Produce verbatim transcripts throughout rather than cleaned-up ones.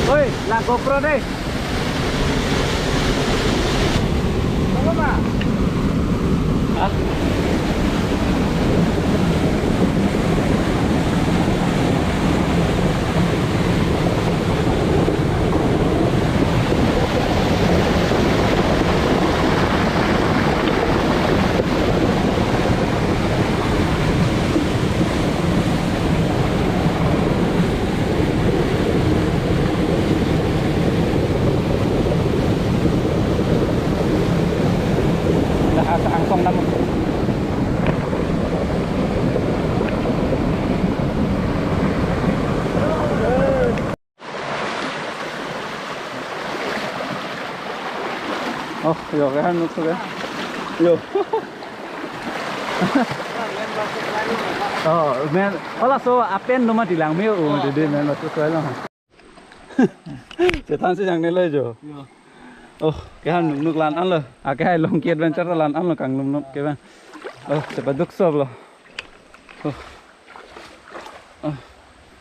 Oi, la GoPro dei. Tunggu, Ma. Hah? Dah asa angsong namun. Oh, yo, kehar nuk so ke. Yo. Oh, men, halaso apen do mati langme-o, oh, dede men batu so lo. Chethan si jang ne lo jo. Yo. Oh, kehar nuk nuk la-an lo. Ake hai Longki Adventure la-an lo, kanglum nuk ke bang. Oh, chepaduk sop lo. Oh. Oh.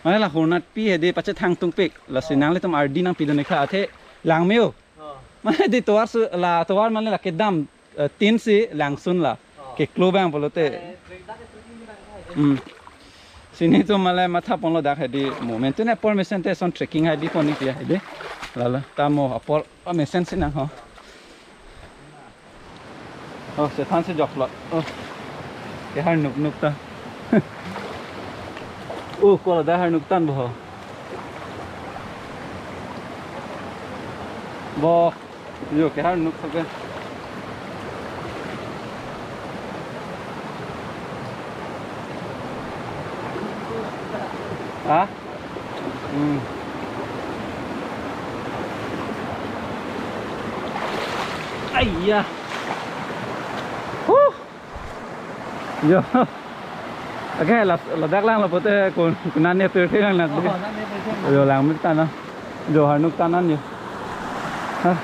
Mane la hornat pi hedi pachethang tungpik. Lasi nanglitum ardi nangpidun ikha athe langme-o. Oh. Mane di tovar su la tovar mane la kedam, eh, tin si langsun la. Oh. Keklo bang pulote. Eh, trek dak trek ini bang hai. Hmm. Si netum mane matha ponlo dak hedi moment tu ne apor mesen te son trekking hai bipon ni pia hedi. Lalo tamo apor, oh, mesen si nang ho. Oh, chethan si joklo. Oh. Kehar nuk nuk ta. Oh, ko ladak har nuk tang bo ho. Bo. Yo, kehar nuk ta ke. Ha? Hmm. Aiya. Huh. Yo. Oke, la, ladak lang lo pute kun, kunan ne pirthe lang nak. Oh, nan ne pirthe lang. Yo, langme ta na. Jo, har nuk ta nan yo. Hah.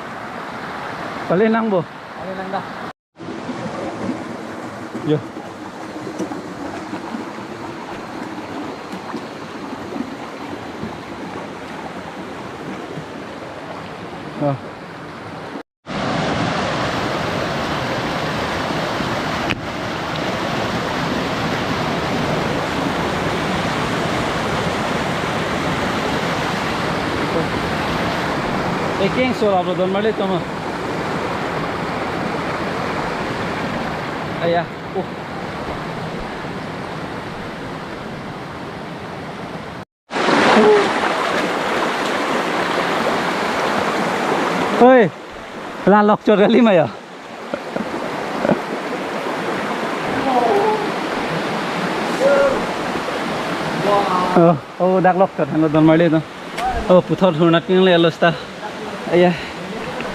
Pale nang bo. Pale nang dah. Yo. Oh. Ekeng so lap lo don marli atum. Aya, uh. Oi, la lokchot kali ma ya. Oh, oh, dak lokchot henlo don marli atum. Oh, puthot hornat king le alo sta. Aya.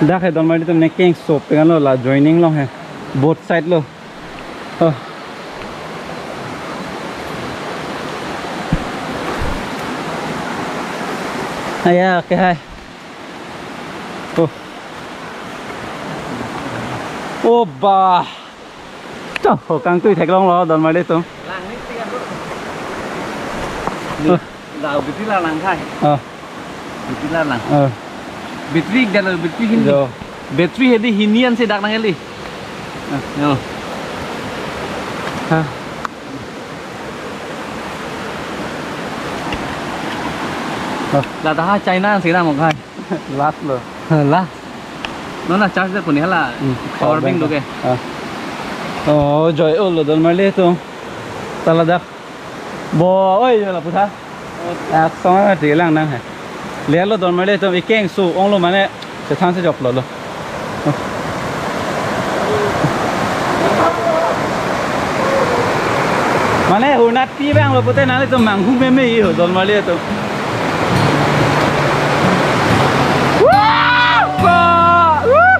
Dak he don marli atum ne keng sop pengan lo la joining long he. Both side lo. Oh. Aya, oke hai. Oh. Oh, bah. Toh, ho kangtui theklong lo, don marli atum. Lang ni tiga tu. Oh. Dah, betul lah lang kai. Oh. Battery la lang. Oh. Battery dalo, battery hini. Jo. Battery hedi hini ansi dak nang eli. Ah, yo. Ha. Oh. Ladak ha China ansi dak mong kai. Last lo. Last. Non la charge dak puni hala. Hmm. Power bank do ke. Ah. Oh, joi olo don marli atum. Ta ladak. Bo, oi, yo la putha. Aksong ti lang nang he. Le lo don marli atum ekeng so ong lo mane chethan si joklo lo. Mane hornat pi bang lo pute nangtum manghu meme yo don marli atum. Wah! Wah!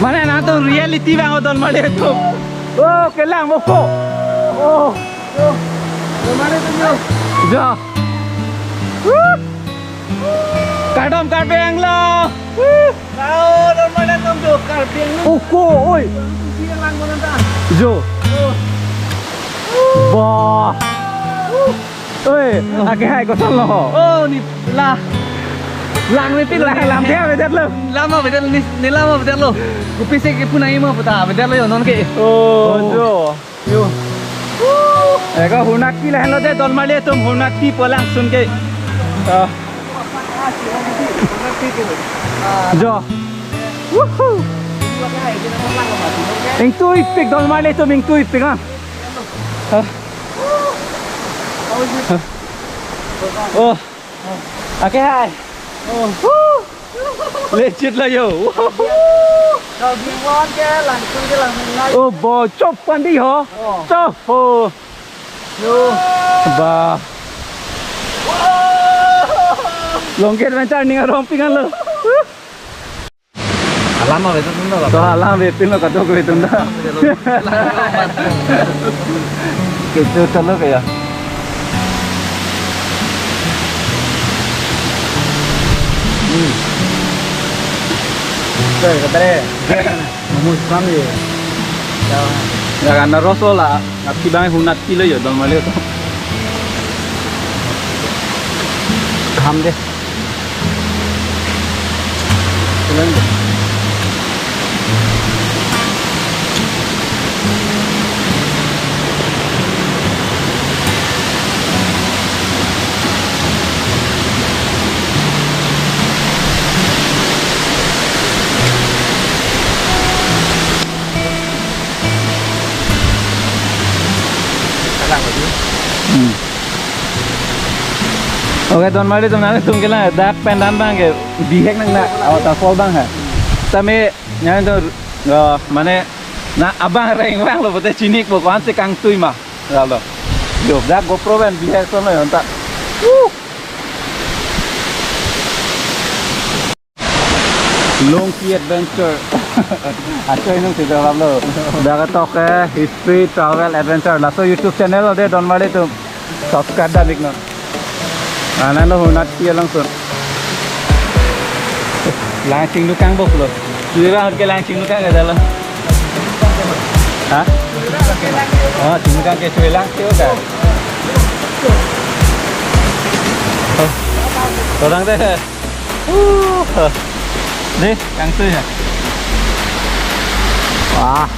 Mane nangtum reality bang lo don marli atum. Oh, kelang mo ko. Oh. Jo. Kardom Karbi Anglong. Lao, Dolmarli atum jo, Karbi Anglong. Oko, oi. Sini lang ko nanta. Jo. Oh. Bah. Oi, ake hai kosonlo? Oh, ne la. Lang ne pin lang, lang dia bedet lo. Lama bedet ne, ne lama bedet lo. Kopi si ke punai ma puta bedet lo yo non ke. Oh, jo. Yo. Eka Hunatpi lahenlo de Dolmarli atum, Hunatpi pu alangsun ke. Ah. Jo. Woohoo. Ingtuipik Dolmarli atum, ingtuipik ah. Ah. Oh. Ake hai. Oh. Legit lo yo. Kau di wan ke langsung ke langsung naik. Oh, bo chop pandi ho. Oh. Chop ho. Yo. Bah. Longket mencar ning arong pingan lo. Alam apa itu tuh? To alam betul lo, kadok betul dah. Itu telur ya. Hmm. Oke, kata deh. Momo kami. Ya. Ya, karena Rosola, tapi bang Hunatpi lo yo, Dolmarli atum. Ham deh. Hmm. Oke, Dolmarli atum, nangtum kelang dak pen dan bang ke bihek nang na waterfall bang ha. Tame nang tu, eh, mane na abang reng bang lo pute chinik bo ko-an si kangtui ma. Lalo. Yo, dak GoPro pen bihek son lo yonta. Woo! Longki Adventure. Acho inung si jawab lo. Dak ketok ke History Travel Adventure. Laso YouTube channel lo de Dolmarli atum. Subscribe dan iknon. Anan lo Hunatpi alangsun. Lang chingdukang bok lo. Sudah ke lang chingdukang ke dalo. Hah? Oh, chingdukang ke sudah lang sih udah. Oh. Orang deh. Uh, deh, kangtui ya. Wah,